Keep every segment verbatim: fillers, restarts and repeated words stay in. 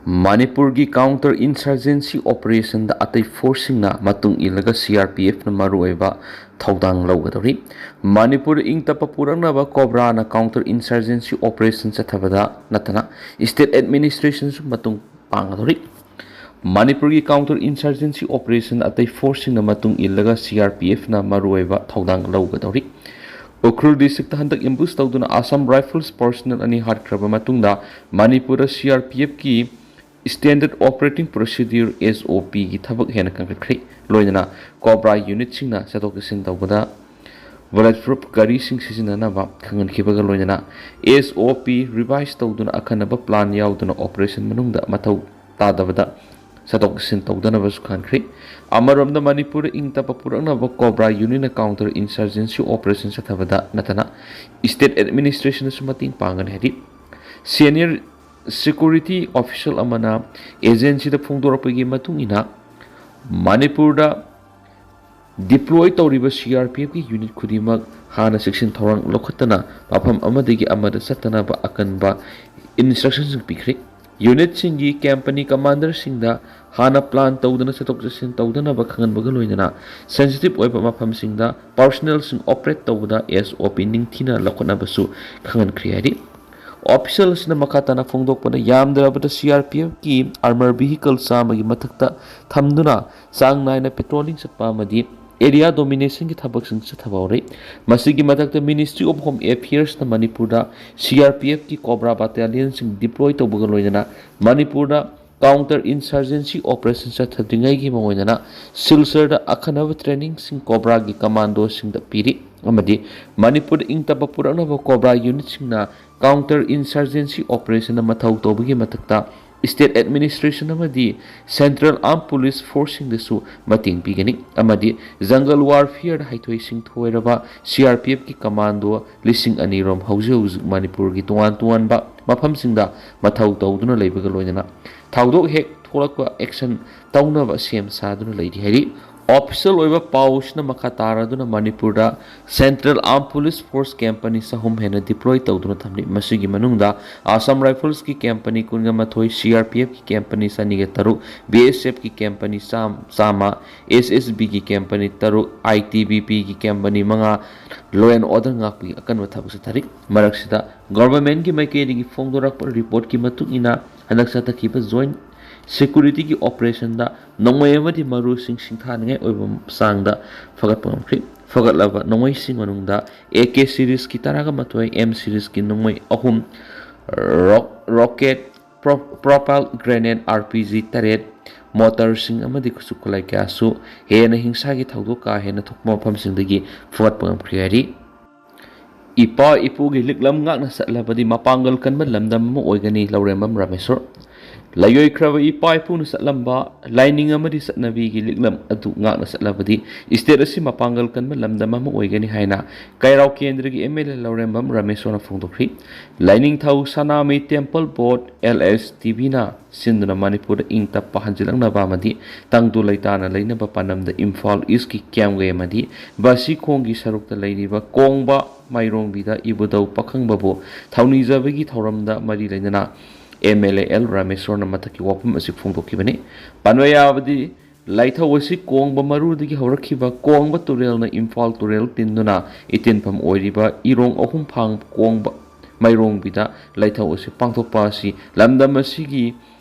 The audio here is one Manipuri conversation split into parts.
ꯃꯅꯤꯄꯨꯔꯒꯤ counter insurgency operationꯗ ꯑꯇꯩ forceꯁꯤꯡꯅ ꯃꯇꯨꯡ ꯏꯜꯂꯒ CRPFꯅ ꯃꯔꯨꯑꯣꯏꯕ ꯊꯧꯗꯥꯡ ꯂꯧꯒꯗꯧꯔꯤ꯫ ꯃꯅꯤꯄꯨꯔꯗ ꯏꯪ ꯇꯞꯄ ꯄꯨꯔꯛꯅꯕ COBRAꯅ counter insurgency operation ꯆꯠꯊꯕꯗ ꯅꯠꯇꯅ state administrationꯁꯨ ꯃꯇꯨꯡ ꯄꯥꯡꯒꯗꯧꯔꯤ꯫ ꯃꯅꯤꯄꯨꯔꯒꯤ counter insurgency operation ꯑꯇꯩ forceꯁꯤꯡꯅ ꯃꯇꯨꯡ ꯏꯜꯂꯒ CRPFꯅ ꯃꯔꯨꯑꯣꯏꯕ ꯊꯧꯗꯥꯡ ꯂꯧꯒꯗꯧꯔꯤ꯫ ꯎꯈ꯭ꯔꯨꯜ districtꯇ ꯍꯟꯗꯛ ambush ꯇꯧꯗꯨꯅ Assam Rifles personnel ꯑꯅꯤ ꯍꯥꯠꯈ꯭ꯔꯕ ꯃꯇꯨꯡꯗ ꯃꯅꯤꯄꯨꯔꯗ CRPFꯀꯤ standard operating procedure, SOPꯒꯤ ꯊꯕꯛ ꯍꯦꯟꯅ ꯀꯟꯈꯠꯈ꯭ꯔꯦ꯫ ꯂꯣꯏꯅꯅ COBRA unitꯁꯤꯡꯅ ꯆꯠꯊꯣꯛ ꯆꯠꯁꯤꯟ ꯇꯧꯕꯗ bulletproof ꯒꯥꯔꯤꯁꯤꯡ ꯁꯤꯖꯤꯟꯅꯅꯕ ꯈꯪꯍꯟꯈꯤꯕꯒ ꯂꯣꯏꯅꯅ SOP revise ꯇꯧꯗꯨꯅ ꯑꯈꯟꯅꯕ plan ꯌꯥꯎꯗꯨꯅ operation ꯃꯅꯨꯡꯗ ꯃꯊꯧ ꯇꯥꯗꯕꯗ ꯆꯠꯊꯣꯛ ꯆꯠꯁꯤꯟ ꯇꯧꯗꯅꯕꯁꯨ ꯈꯪꯍꯟꯈ꯭ꯔꯦ꯫ ꯑꯃꯔꯣꯝꯗ ꯃꯅꯤꯄꯨꯔꯗ ꯏꯪ ꯇꯞꯄ ꯄꯨꯔꯛꯅꯕ COBRA unitꯅ counter insurgency operation ꯆꯠꯊꯕꯗ ꯅꯠꯇꯅ state administrationꯗꯁꯨ ꯃꯇꯦꯡ ꯄꯥꯡꯒꯅꯤ ꯍꯥꯏꯔꯤ꯫ Senior security official ꯑꯃꯅ agencyꯗ ꯐꯣꯡꯗꯣꯔꯛꯄꯒꯤ ꯃꯇꯨꯡ ꯏꯟꯅ ꯃꯅꯤꯄꯨꯔꯗ deploy ꯇꯧꯔꯤꯕ CRPFꯀꯤ unit ꯈꯨꯗꯤꯡꯃꯛ ꯍꯥꯟꯅ ꯆꯦꯛꯁꯤꯟ ꯊꯧꯔꯥꯡ ꯂꯧꯈꯠꯇꯅ ꯃꯐꯝ ꯑꯃꯗꯒꯤ ꯑꯃꯗ ꯆꯠꯇꯅꯕ ꯑꯀꯟꯕ instructionꯁꯤꯡ ꯄꯤꯈ꯭ꯔꯦ꯫ Unitꯁꯤꯡꯒꯤ company commanderꯁꯤꯡꯗ ꯍꯥꯟꯅ plan ꯇꯧꯗꯅ ꯆꯠꯊꯣꯛ ꯆꯠꯁꯤꯟ ꯇꯧꯗꯅꯕ ꯈꯪꯍꯟꯕꯒ ꯂꯣꯏꯅꯅ sensitive ꯑꯣꯏꯕ ꯃꯐꯝꯁꯤꯡꯗ personnelꯁꯤꯡ operate ꯇꯧꯕꯗ SOP ꯅꯤꯡꯊꯤꯅ ꯂꯧꯈꯠꯅꯕꯁꯨ ꯈꯪꯍꯟꯈ꯭ꯔꯦ ꯍꯥꯏꯔꯤ꯫ Official ꯑꯁꯤꯅ ꯃꯈꯥ ꯇꯥꯅ ꯐꯣꯡꯗꯣꯛꯄꯗ, ꯌꯥꯝꯗ꯭ꯔꯕꯗ CRPFꯀꯤ armor vehicle ꯆꯥꯝꯃꯒꯤ ꯃꯊꯛꯇ ꯊꯝꯗꯨꯅ ꯆꯥꯡ ꯅꯥꯏꯅ patrolling ꯆꯠꯄ ꯑꯃꯗꯤ area dominationꯒꯤ ꯊꯕꯛꯁꯤꯡ ꯆꯠꯊꯕ ꯍꯧꯔꯦ꯫ ꯃꯁꯤꯒꯤ ꯃꯊꯛꯇ Ministry of Home Affairsꯅ ꯃꯅꯤꯄꯨꯔꯗ CRPFꯀꯤ COBRA battalionꯁꯤꯡ deploy ꯇꯧꯕꯒ ꯂꯣꯏꯅꯅ ꯃꯅꯤꯄꯨꯔꯗ counter insurgency operation ꯆꯠꯊꯗ꯭ꯔꯤꯉꯩꯒꯤ ꯃꯑꯣꯡꯗꯅ ꯁꯤꯜꯆꯔꯗ ꯑꯈꯟꯅꯕ trainingꯁꯤꯡ COBRAꯒꯤ commandoꯁꯤꯡꯗ ꯄꯤꯔꯤ ꯑꯃꯗꯤ ꯃꯅꯤꯄꯨꯔꯗ ꯏꯪ ꯇꯞꯄ ꯄꯨꯔꯛꯅꯕ COBRA unitꯁꯤꯡꯅ counter insurgency operationꯗ ꯃꯊꯧ ꯇꯧꯕꯒꯤ ꯃꯊꯛꯇ state administration ꯑꯃꯗꯤ central armed police forceꯁꯤꯡꯗꯁꯨ ꯃꯇꯦꯡ ꯄꯤꯒꯅꯤ ꯑꯃꯗꯤ jungle warfareꯗ ꯍꯩꯊꯣꯏ ꯁꯤꯡꯊꯣꯏꯔꯕ CRPFꯀꯤ commando ꯂꯤꯁꯤꯡ ꯑꯅꯤ ꯔꯣꯝ ꯍꯧꯖꯤꯛ ꯍꯧꯖꯤꯛ ꯃꯅꯤꯄꯨꯔꯒꯤ ꯇꯣꯉꯥꯟ ꯇꯣꯉꯥꯟꯕ ꯃꯐꯝꯁꯤꯡꯗ ꯃꯊꯧ ꯇꯧꯗꯨꯅ ꯂꯩꯕꯒ ꯂꯣꯏꯅꯅ ꯊꯧꯗꯣꯛ ꯍꯦꯛ ꯊꯣꯛꯂꯛꯄ action ꯇꯧꯅꯕ ꯁꯦꯝ ꯁꯥꯗꯨꯅ ꯂꯩꯔꯤ ꯍꯥꯏꯔꯤ꯫ ꯑꯣꯐꯤꯁꯤꯌꯦꯜ ꯑꯣꯏꯕ ꯄꯥꯎꯁꯤꯅ ꯃꯈꯥ ꯇꯥꯔꯗꯨꯅ ꯃꯅꯤꯄꯨꯔꯗ Central Armed Police Force camp ꯑꯅꯤ ꯆꯍꯨꯝ ꯍꯦꯟꯅ deploy ꯇꯧꯗꯨꯅ ꯊꯝꯂꯤ꯫ ꯃꯁꯤꯒꯤ ꯃꯅꯨꯡꯗ Assam Riflesꯀꯤ camp ꯑꯅꯤ ꯀꯨꯟꯒ ꯃꯥꯊꯣꯏ, CRPFꯀꯤ camp ꯑꯅꯤ ꯆꯅꯤꯒ ꯇꯔꯨꯛ, BSFꯀꯤ camp ꯑꯅꯤ ꯆꯥꯝ-, ꯆꯥꯝꯃ, SSBꯒꯤ camp ꯑꯅꯤ ꯇꯔꯨꯛ, ITBPꯒꯤ camp ꯑꯅꯤ ꯃꯉꯥ, law and order ꯉꯥꯛꯄꯒꯤ ꯑꯀꯟꯕ ꯊꯕꯛ ꯆꯠꯊꯔꯤ꯫ ꯃꯔꯛꯁꯤꯗ governmentꯀꯤ ꯃꯥꯏꯀꯩꯗꯒꯤ ꯐꯣꯡꯗꯣꯔꯛꯄ reportꯀꯤ ꯃꯇꯨꯡ ꯏꯟꯅ, ꯍꯟꯗꯛ ꯆꯠꯊꯈꯤꯕ joint securityꯒꯤ operationꯗ ꯅꯣꯡꯃꯩ ꯑꯃꯗꯤ ꯃꯔꯨꯁꯤꯡ ꯁꯤꯡꯊꯥꯅꯤꯡꯉꯥꯏ ꯑꯣꯏꯕ ꯆꯥꯡꯗ ꯐꯒꯠꯄ ꯉꯝꯈ꯭ꯔꯤ꯫ ꯐꯒꯠꯂꯕ ꯅꯣꯡꯃꯩꯁꯤꯡ ꯃꯅꯨꯡꯗ AK serieski ꯇꯔꯥꯒ ꯃꯥꯊꯣꯏ, M serieski ꯅꯣꯡꯃꯩ ꯑꯍꯨꯝ, ro-, rocket, pro-, propelled grenade RPG ꯇꯔꯦꯠ, mortarꯁꯤꯡ ꯑꯃꯗꯤ ꯈꯨꯠꯁꯨ ꯈꯨꯠꯂꯥꯏ ꯀꯌꯥꯁꯨ ꯍꯦꯟꯅ ꯍꯤꯡꯁꯥꯒꯤ ꯊꯧꯗꯣꯛ ꯀꯥ ꯍꯦꯟꯅ ꯊꯣꯛꯄ ꯃꯐꯝꯁꯤꯡꯗꯒꯤ ꯐꯒꯠꯄ ꯉꯝꯈ꯭ꯔꯦ ꯍꯥꯏꯔꯤ꯫ ꯏꯄꯥ ꯏꯄꯨꯒꯤ ꯂꯤꯛꯂꯝ ꯉꯥꯛꯅ ꯆꯠꯂꯕꯗꯤ ꯃꯄꯥꯡꯒꯜ ꯀꯟꯕ ꯂꯝꯗꯝ ꯑꯃ ꯑꯣꯏꯒꯅꯤ, ꯂꯧꯔꯦꯝꯕꯝ ꯔꯥꯃꯦꯁꯣꯔ꯫ ꯂꯩꯉꯣꯏꯈ꯭ꯔꯕ ꯏꯄꯥ ꯏꯄꯨꯅ ꯆꯠꯂꯝꯕ ꯂꯥꯏꯅꯤꯡ ꯑꯃꯗꯤ ꯆꯠꯅꯕꯤꯒꯤ ꯂꯤꯛꯂꯝ ꯑꯗꯨ ꯉꯥꯛꯅ ꯆꯠꯂꯕꯗꯤ state ꯑꯁꯤ ꯃꯄꯥꯡꯒꯜ ꯀꯟꯕ ꯂꯝꯗꯝ ꯑꯃ ꯑꯣꯏꯒꯅꯤ ꯍꯥꯏꯅ ꯀꯩꯔꯥꯎ ꯀꯦꯟꯗ꯭ꯔꯒꯤ MLA ꯂꯧꯔꯦꯝꯕꯝ ꯔꯥꯃꯦꯁꯣꯔꯅ ꯐꯣꯡꯗꯣꯛꯈꯤ꯫ ꯂꯥꯏꯅꯤꯡꯊꯧ ꯁꯅꯥꯃꯍꯤ Temple Board, LSTBꯅ ꯁꯤꯟꯗꯨꯅ ꯃꯅꯤꯄꯨꯔꯗ ꯏꯪ ꯇꯞꯄ ꯍꯟꯖꯤꯜꯂꯛꯅꯕ ꯑꯃꯗꯤ ꯇꯪꯗꯨ ꯂꯩꯇꯥꯅ ꯂꯩꯅꯕ ꯄꯥꯟꯗꯝꯗ ꯏꯝꯐꯥꯜ Eastꯀꯤ ꯀꯤꯌꯥꯝꯒꯩ ꯑꯃꯗꯤ ꯕꯥꯁꯤꯈꯣꯡꯒꯤ ꯁꯔꯨꯛꯇ ꯂꯩꯔꯤꯕ ꯀꯣꯡꯕ ꯃꯥꯏꯔꯣꯡꯕꯤꯗ ꯏꯕꯨꯙꯧ ꯄꯥꯈꯪꯕꯕꯨ ꯊꯧꯅꯤꯖꯕꯒꯤ ꯊꯧꯔꯝꯗ ꯃꯔꯤ ꯂꯩꯅꯅ MLA L ꯔꯥꯃꯦꯁꯣꯔꯅ ꯃꯊꯛꯀꯤ ꯋꯥꯐꯝ ꯑꯁꯤ ꯐꯣꯡꯗꯣꯛꯈꯤꯕꯅꯤ꯫ ꯄꯟꯕ ꯌꯥꯕꯗꯤ, ꯂꯥꯏꯊꯧ ꯑꯁꯤ ꯀꯣꯡꯕ ꯃꯔꯨꯗꯒꯤ ꯍꯧꯔꯛꯈꯤꯕ ꯀꯣꯡꯕ ꯇꯨꯔꯦꯜꯅ ꯏꯝꯐꯥꯜ ꯇꯨꯔꯦꯜ ꯇꯤꯟꯗꯨꯅ ꯏꯇꯤꯟꯐꯝ ꯑꯣꯏꯔꯤꯕ ꯏꯔꯣꯡ ꯑꯍꯨꯝ ꯐꯥꯡ ꯀꯣꯡꯕ ꯃꯥꯏꯔꯣꯡꯕꯤꯗ ꯂꯥꯏꯊꯧ ꯑꯁꯤ ꯄꯥꯡꯊꯣꯛꯄ ꯑꯁꯤ ꯂꯝꯗꯝ ꯑꯁꯤꯒꯤ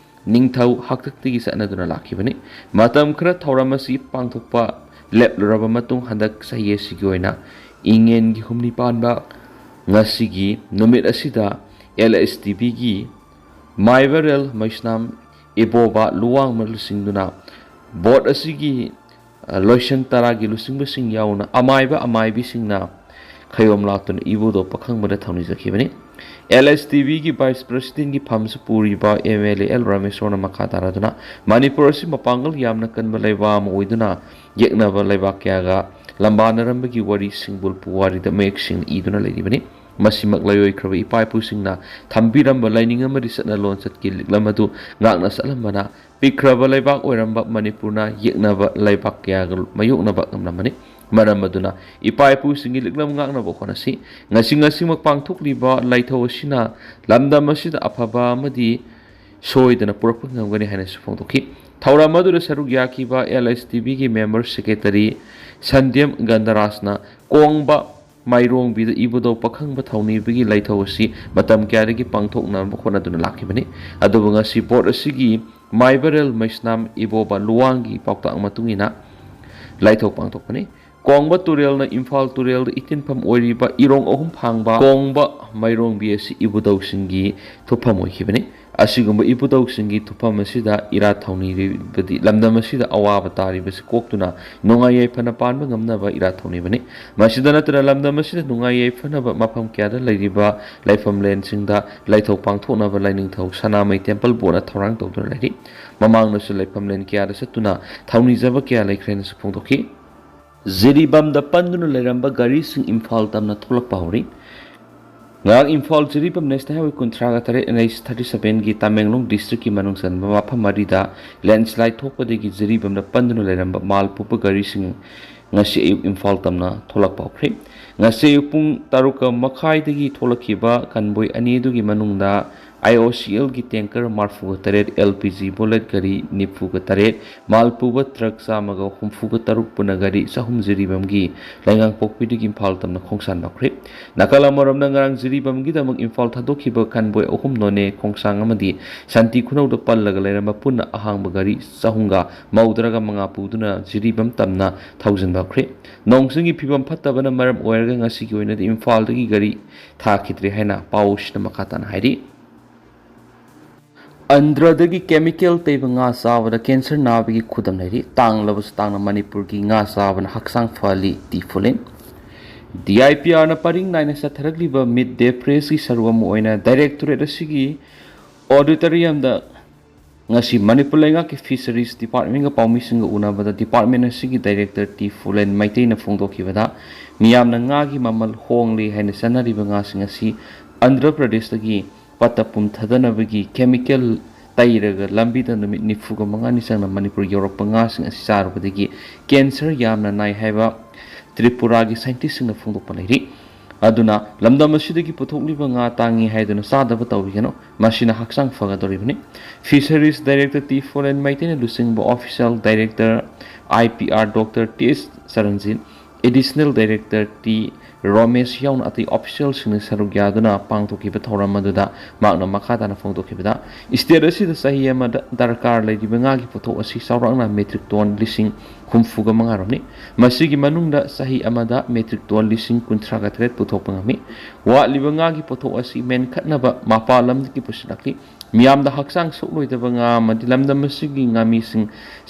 ꯅꯤꯡꯊꯧ ꯍꯥꯛꯇꯛꯇꯒꯤ ꯆꯠꯅꯗꯨꯅ ꯂꯥꯛꯈꯤꯕꯅꯤ꯫ ꯃꯇꯝ ꯈꯔ ꯊꯧꯔꯝ ꯑꯁꯤ ꯄꯥꯡꯊꯣꯛꯄ ꯂꯦꯞꯂꯨꯔꯕ ꯃꯇꯨꯡ, ꯍꯟꯗꯛ ꯆꯍꯤ ꯑꯁꯤꯒꯤ ꯑꯣꯏꯅ ꯏꯉꯦꯟꯒꯤ ꯍꯨꯝꯅꯤ ꯄꯥꯟꯕ ꯉꯁꯤꯒꯤ ꯅꯨꯃꯤꯠ ꯑꯁꯤꯗ LSTBꯒꯤ ꯃꯥꯏꯕ ꯔꯦꯜ ꯃꯩꯁꯅꯥꯝ ꯏꯕꯣꯕ ꯂꯨꯋꯥꯡꯃ ꯂꯨꯆꯤꯡꯗꯨꯅ board ꯑꯁꯤꯒꯤ, ꯑ, ꯂꯣꯏꯁꯪ ꯇꯔꯥꯒꯤ ꯂꯨꯆꯤꯡꯕꯁꯤꯡ ꯌꯥꯎꯅ ꯑꯃꯥꯏꯕ ꯑꯃꯥꯏꯕꯤꯁꯤꯡꯅ ꯈꯌꯣꯝ ꯂꯥꯛꯇꯨꯅ ꯏꯕꯨꯙꯧ ꯄꯥꯈꯪꯕꯗ ꯊꯧꯅꯤꯖꯈꯤꯕꯅꯤ꯫ LSTBꯒꯤ vice presidentꯀꯤ ꯐꯝꯁꯨ ꯄꯨꯔꯤꯕ MLA L ꯔꯥꯃꯦꯁꯣꯔꯅ ꯃꯈꯥ ꯇꯥꯔꯗꯨꯅ ꯃꯅꯤꯄꯨꯔ ꯑꯁꯤ ꯃꯄꯥꯡꯒꯜ ꯌꯥꯝꯅ ꯀꯟꯕ ꯂꯩꯕꯥꯛ ꯑꯃ ꯑꯣꯏꯗꯨꯅ ꯌꯦꯛꯅꯕ ꯂꯩꯕꯥꯛ ꯀꯌꯥꯒ ꯂꯝꯕꯥꯅꯔꯝꯕꯒꯤ ꯋꯥꯔꯤꯁꯤꯡꯕꯨ ꯄꯨꯋꯥꯔꯤꯗ ꯃꯌꯦꯛ ꯁꯦꯡꯅ ꯏꯗꯨꯅ ꯂꯩꯔꯤꯕꯅꯤ꯫ ꯃꯁꯤꯃꯛ ꯂꯩꯔꯣꯏꯈ꯭ꯔꯕ ꯏꯄꯥ ꯏꯄꯨꯁꯤꯡꯅ ꯊꯝꯕꯤꯔꯝꯕ ꯂꯥꯏꯅꯤꯡ ꯑꯃꯗꯤ ꯆꯠꯅ ꯂꯣꯟꯆꯠꯀꯤ ꯂꯤꯛꯂꯝ ꯑꯗꯨ ꯉꯥꯛꯅ ꯆꯠꯂꯝꯕꯅ ꯄꯤꯛꯈ꯭ꯔꯕ ꯂꯩꯕꯥꯛ ꯑꯣꯏꯔꯝꯕ ꯃꯅꯤꯄꯨꯔꯅ ꯌꯦꯛꯅꯕ ꯂꯩꯕꯥꯛ ꯀꯌꯥꯒ ꯃꯥꯌꯣꯛꯅꯕ ꯉꯝꯂꯝꯕꯅꯤ꯫ ꯃꯔꯝ ꯑꯗꯨꯅ ꯏꯄꯥ ꯏꯄꯨꯁꯤꯡꯒꯤ ꯂꯤꯛꯂꯝ ꯉꯥꯛꯅꯕ ꯍꯣꯠꯅꯁꯤ꯫ ꯉꯁꯤ ꯉꯁꯤꯃꯛ ꯄꯥꯡꯊꯣꯛꯂꯤꯕ ꯂꯥꯏꯊꯧ ꯑꯁꯤꯅ ꯂꯝꯗꯝ ꯑꯁꯤꯗ ꯑꯐꯕ ꯑꯃꯗꯤ ꯁꯣꯏꯗꯅ ꯄꯨꯔꯛꯄ ꯉꯝꯒꯅꯤ ꯍꯥꯏꯅꯁꯨ ꯐꯣꯡꯗꯣꯛꯈꯤ꯫ ꯊꯧꯔꯝ ꯑꯗꯨꯗ ꯁꯔꯨꯛ ꯌꯥꯈꯤꯕ ꯑꯦꯜ ꯑꯩꯆ ꯇꯤ ꯕꯤꯒꯤ ꯃꯦꯝꯕꯔ ꯁꯦꯀ꯭ꯔꯦꯇꯔꯤ ꯁꯟꯗ꯭ꯌꯝ ꯒꯟꯙꯔꯥꯖꯅ ꯀꯣꯡꯕ ꯃꯥꯏꯔꯣꯡꯕꯤꯗ ꯏꯕꯨꯙꯧ ꯄꯥꯈꯪꯕ ꯊꯧꯅꯤꯕꯒꯤ ꯂꯥꯏꯊꯧ ꯑꯁꯤ ꯃꯇꯝ ꯀꯌꯥꯗꯒꯤ ꯄꯥꯡꯊꯣꯛꯅꯕ ꯍꯣꯠꯅꯗꯨꯅ ꯂꯥꯛꯈꯤꯕꯅꯤ꯫ ꯑꯗꯨꯕꯨ ꯉꯁꯤ ꯕꯣꯔꯗ ꯑꯁꯤꯒꯤ ꯃꯥꯏꯕꯔꯦꯜ ꯃꯩꯁꯅꯥꯝ ꯏꯕꯣꯕ ꯂꯨꯋꯥꯡꯒꯤ ꯄꯥꯎꯇꯥꯛ ꯃꯇꯨꯡ ꯏꯟꯅ ꯂꯥꯏꯊꯧ ꯄꯥꯡꯊꯣꯛꯄꯅꯤ꯫ ꯀꯣꯡꯕ ꯇꯨꯔꯦꯜꯅ ꯏꯝꯐꯥꯜ ꯇꯨꯔꯦꯜꯗ ꯏꯇꯤꯟꯐꯝ ꯑꯣꯏꯔꯤꯕ ꯏꯔꯣꯡ ꯑꯍꯨꯝ ꯐꯥꯡꯕ ꯀꯣꯡꯕ ꯃꯥꯏꯔꯣꯡꯕꯤ ꯑꯁꯤ ꯏꯕꯨꯙꯧꯁꯤꯡꯒꯤ ꯊꯨꯞꯐꯝ ꯑꯣꯏꯈꯤꯕꯅꯤ꯫ ꯑꯁꯤꯒꯨꯝꯕ ꯏꯕꯨꯙꯧꯁꯤꯡꯒꯤ ꯊꯨꯞꯐꯝ ꯑꯁꯤꯗ ꯏꯔꯥꯠ ꯊꯧꯅꯤꯔꯤꯕꯗꯤ ꯂꯝꯗꯝ ꯑꯁꯤꯗ ꯑꯋꯥꯕ ꯇꯥꯔꯤꯕꯁꯤ ꯀꯣꯛꯇꯨꯅ ꯅꯨꯡꯉꯥꯏ ꯌꯥꯏꯐꯅ ꯄꯥꯟꯕ ꯉꯝꯅꯕ ꯏꯔꯥꯠ ꯊꯧꯅꯤꯕꯅꯤ꯫ ꯃꯁꯤꯗ ꯅꯠꯇꯅ ꯂꯝꯗꯝ ꯑꯁꯤꯗ ꯅꯨꯡꯉꯥꯏ ꯌꯥꯏꯐꯅꯕ ꯃꯐꯝ ꯀꯌꯥꯗ ꯂꯩꯔꯤꯕ ꯂꯥꯏꯐꯝꯂꯦꯟꯁꯤꯡꯗ ꯂꯥꯏꯊꯧ ꯄꯥꯡꯊꯣꯛꯅꯕ ꯂꯥꯏꯅꯤꯡꯊꯧ ꯁꯅꯥꯃꯍꯤ ꯇꯦꯝꯄꯜ ꯕꯣꯔꯗꯅ ꯊꯧꯔꯥꯡ ꯇꯧꯗꯨꯅ ꯂꯩꯔꯤ꯫ ꯃꯃꯥꯡꯗꯁꯨ ꯂꯥꯏꯐꯝꯂꯦꯟ ꯀꯌꯥꯗ ꯆꯠꯇꯨꯅ ꯊꯧꯅꯤꯖꯕ ꯀꯌꯥ ꯂꯩꯈ꯭ꯔꯦꯅꯁꯨ ꯐꯣꯡꯗꯣꯛꯈꯤ꯫ ꯖꯤꯔꯤꯕꯥꯝꯗ ꯄꯟꯗꯨꯅ ꯂꯩꯔꯝꯕ ꯒꯥꯔꯤꯁꯤꯡ ꯏꯝꯐꯥꯜ ꯇꯝꯅ ꯊꯣꯛꯂꯛꯄ ꯍꯧꯔꯤ꯫ ꯉꯔꯥꯡ ꯏꯝꯐꯥꯜ ꯖꯤꯔꯤꯕꯥꯝ ꯅꯦꯁꯅꯦꯜ ꯍꯥꯏꯋꯦ ꯀꯨꯟꯊ꯭ꯔꯥꯒ ꯇꯔꯦꯠ, ꯑꯦꯟ ꯑꯩꯆ ꯊꯥꯔꯇꯤ ꯁꯚꯦꯟꯒꯤ ꯇꯃꯦꯡꯂꯣꯡ ꯗꯤꯁꯇ꯭ꯔꯤꯛꯀꯤ ꯃꯅꯨꯡ ꯆꯟꯕ ꯃꯐꯝ ꯃꯔꯤꯗ ꯂꯦꯟꯁꯂꯥꯏꯠ ꯊꯣꯛꯄꯗꯒꯤ ꯖꯤꯔꯤꯕꯥꯝꯗ ꯄꯟꯗꯨꯅ ꯂꯩꯔꯝꯕ ꯃꯥꯜ ꯄꯨꯕ ꯒꯥꯔꯤꯁꯤꯡ ꯉꯁꯤ ꯑꯌꯨꯛ ꯏꯝꯐꯥꯜ ꯇꯝꯅ ꯊꯣꯛꯂꯛꯄ ꯍꯧꯈ꯭ꯔꯦ꯫ ꯉꯁꯤ ꯑꯌꯨꯛ ꯄꯨꯡ ꯇꯔꯨꯛ ꯃꯈꯥꯏꯗꯒꯤ ꯊꯣꯛꯂꯛꯈꯤꯕ ꯀꯟꯕꯣꯏ ꯑꯅꯤ ꯑꯗꯨꯒꯤ ꯃꯅꯨꯡꯗ ꯑꯥꯏ ꯑꯣ ꯁꯤ ꯑꯦꯜꯒꯤ ꯇꯦꯡꯀꯔ ꯃꯔꯐꯨꯒ ꯇꯔꯦꯠ, ꯑꯦꯜ ꯄꯤ ꯖꯤ ꯕꯨꯂꯦꯠ ꯒꯥꯔꯤ ꯅꯤꯐꯨꯒ ꯇꯔꯦꯠ, ꯃꯥꯜ ꯄꯨꯕ ꯇ꯭ꯔꯛ ꯆꯥꯝꯃꯒ ꯍꯨꯝꯐꯨꯒ ꯇꯔꯨꯛ ꯄꯨꯟꯅ ꯒꯥꯔꯤ ꯆꯍꯨꯝ ꯖꯤꯔꯤꯕꯥꯝꯒꯤ ꯂꯩꯉꯥꯡꯄꯣꯛꯄꯤꯗꯒꯤ ꯏꯝꯐꯥꯜ ꯇꯝꯅ ꯈꯣꯡꯁꯥꯟ ꯂꯥꯛꯈ꯭ꯔꯦ꯫ ꯅꯥꯀꯜ ꯑꯃꯔꯣꯝꯗ ꯉꯔꯥꯡ ꯖꯤꯔꯤꯕꯥꯝꯒꯤꯗꯃꯛ ꯏꯝꯐꯥꯜ ꯊꯥꯗꯣꯛꯈꯤꯕ ꯀꯟꯕꯣꯏ ꯑꯍꯨꯝ ꯅꯣꯅꯦ, ꯈꯣꯡꯁꯥꯡ ꯑꯃꯗꯤ ꯁꯥꯟꯇꯤ ꯈꯨꯅꯧꯗ ꯄꯜꯂꯒ ꯂꯩꯔꯝꯕ ꯄꯨꯟꯅ ꯑꯍꯥꯡꯕ ꯒꯥꯔꯤ ꯆꯍꯨꯝꯒ ꯃꯧꯗ꯭ꯔꯥꯒ ꯃꯉꯥ ꯄꯨꯗꯨꯅ ꯖꯤꯔꯤꯕꯥꯝ ꯇꯝꯅ ꯊꯧꯖꯤꯟꯕ ꯍꯧꯈ꯭ꯔꯦ꯫ ꯅꯣꯡ ꯆꯤꯡꯒꯤ ꯐꯤꯕꯝ ꯐꯠꯇꯕꯅ ꯃꯔꯝ ꯑꯣꯏꯔꯒ ꯉꯁꯤꯒꯤ ꯑꯣꯏꯅꯗꯤ ꯏꯝꯐꯥꯜꯗꯒꯤ ꯒꯥꯔꯤ ꯊꯥꯈꯤꯗ꯭ꯔꯦ ꯍꯥꯏꯅ ꯄꯥꯎꯁꯤꯅ ꯃꯈꯥ ꯇꯥꯅ ꯍꯥꯏꯔꯤ꯫ ꯑꯟꯗ꯭ꯔꯗꯒꯤ ꯀꯦꯃꯤꯀꯦꯜ ꯇꯩꯕ ꯉꯥ ꯆꯥꯕꯗ ꯀꯦꯟꯁꯔ ꯅꯥꯕꯒꯤ ꯈꯨꯗꯝ ꯂꯩꯔꯤ꯫ ꯇꯥꯡꯂꯕꯁꯨ ꯇꯥꯡꯅ ꯃꯅꯤꯄꯨꯔꯒꯤ ꯉꯥ ꯆꯥꯕꯅ ꯍꯛꯆꯥꯡ ꯐꯍꯜꯂꯤ ꯇꯤ ꯐꯨꯂꯤꯟ꯫ ꯗꯤ ꯑꯥꯏ ꯄꯤ ꯑꯥꯔꯅ ꯄꯔꯤꯡ ꯅꯥꯏꯅ ꯆꯠꯊꯔꯛꯂꯤꯕ ꯃꯤꯠ ꯗꯦ ꯄ꯭ꯔꯦꯁꯀꯤ ꯁꯔꯨꯛ ꯑꯃ ꯑꯣꯏꯅ ꯗꯥꯏꯔꯦꯛꯇꯣꯔꯦꯠ ꯑꯁꯤꯒꯤ ꯑꯣꯗꯤꯇꯣꯔꯤꯌꯝꯗ ꯉꯁꯤ ꯃꯅꯤꯄꯨꯔ ꯂꯩꯉꯥꯛꯀꯤ Fisheries Department-ꯀ ꯄꯥꯎꯃꯤꯁꯤꯡꯒ ꯎꯅꯕꯗ department ꯑꯁꯤꯒꯤ director ꯇꯤ ꯐꯨꯂꯦꯟ ꯃꯩꯇꯩꯅ ꯐꯣꯡꯗꯣꯛꯈꯤꯕꯗ, ꯃꯤꯌꯥꯝꯅ ꯉꯥꯒꯤ ꯃꯃꯜ ꯍꯣꯡꯂꯦ ꯍꯥꯏꯅ ꯆꯠꯅꯔꯤꯕ ꯉꯥꯁꯤꯡ ꯑꯁꯤ ꯑꯟꯙ꯭ꯔ ꯄ꯭ꯔꯗꯦꯁꯇꯒꯤ ꯄꯠꯇ ꯄꯨꯝꯊꯗꯅꯕꯒꯤ chemical ꯇꯩꯔꯒ ꯂꯝꯕꯤꯗ ꯅꯨꯃꯤꯠ ꯅꯤꯐꯨꯒ ꯃꯉꯥꯅꯤ ꯆꯪꯅ ꯃꯅꯤꯄꯨꯔ ꯌꯧꯔꯛꯄ ꯉꯥꯁꯤꯡ ꯑꯁꯤ ꯆꯥꯔꯨꯕꯗꯒꯤ cancer ꯌꯥꯝꯅ ꯅꯥꯏ ꯍꯥꯏꯕ ꯇ꯭ꯔꯤꯄꯨꯔꯥꯒꯤ scientist-ꯁꯤꯡꯅ ꯐꯣꯡꯗꯣꯛꯄ ꯂꯩꯔꯤ꯫ ꯑꯗꯨꯅ ꯂꯝꯗꯝ ꯑꯁꯤꯗꯒꯤ ꯄꯨꯊꯣꯛꯂꯤꯕ ꯉꯥ ꯇꯥꯡꯉꯤ ꯍꯥꯏꯗꯨꯅ ꯆꯥꯗꯕ ꯇꯧꯕꯤꯒꯅꯨ, ꯃꯁꯤꯅ ꯍꯛꯆꯥꯡ ꯐꯒꯗꯧꯔꯤꯕꯅꯤ꯫ Fisheries Director ꯇꯤ ꯐꯨꯂꯦꯟ ꯃꯩꯇꯩꯅ ꯂꯨꯆꯤꯡꯕ Official Director I P R Doctor T S Charanjit, Additional Director T Romesh ꯌꯥꯎꯅ ꯑꯇꯩ official-ꯁꯤꯡꯅ ꯁꯔꯨꯛ ꯌꯥꯗꯨꯅ ꯄꯥꯡꯊꯣꯛꯈꯤꯕ ꯊꯧꯔꯝ ꯑꯗꯨꯗ ꯃꯍꯥꯛꯅ ꯃꯈꯥ ꯇꯥꯅ ꯐꯣꯡꯗꯣꯛꯈꯤꯕꯗ, state ꯑꯁꯤꯗ ꯆꯍꯤ ꯑꯃꯗ ꯗꯔꯀꯥꯔ ꯂꯩꯔꯤꯕ ꯉꯥꯒꯤ ꯄꯣꯠꯊꯣꯛ ꯑꯁꯤ ꯆꯥꯎꯔꯥꯛꯅ metric ton ꯂꯤꯁꯤꯡ ꯍꯨꯝꯐꯨꯒ ꯃꯉꯥ ꯔꯣꯝꯅꯤ꯫ ꯃꯁꯤꯒꯤ ꯃꯅꯨꯡꯗ ꯆꯍꯤ ꯑꯃꯗ metric ton ꯂꯤꯁꯤꯡ ꯀꯨꯟꯊ꯭ꯔꯥꯒ ꯇꯔꯦꯠ ꯄꯨꯊꯣꯛꯄ ꯉꯝꯃꯤ꯫ ꯋꯥꯠꯂꯤꯕ ꯉꯥꯒꯤ ꯄꯣꯠꯊꯣꯛ ꯑꯁꯤ ꯃꯦꯟꯈꯠꯅꯕ ꯃꯄꯥꯟ ꯂꯝꯗꯒꯤ ꯄꯨꯁꯤꯜꯂꯛꯂꯤ꯫ ꯃꯤꯌꯥꯝꯗ ꯍꯛꯆꯥꯡ ꯁꯣꯛꯂꯣꯏꯗꯕ ꯉꯥ ꯑꯃꯗꯤ ꯂꯝꯗꯝ ꯑꯁꯤꯒꯤ ꯉꯥꯃꯤꯁꯤꯡ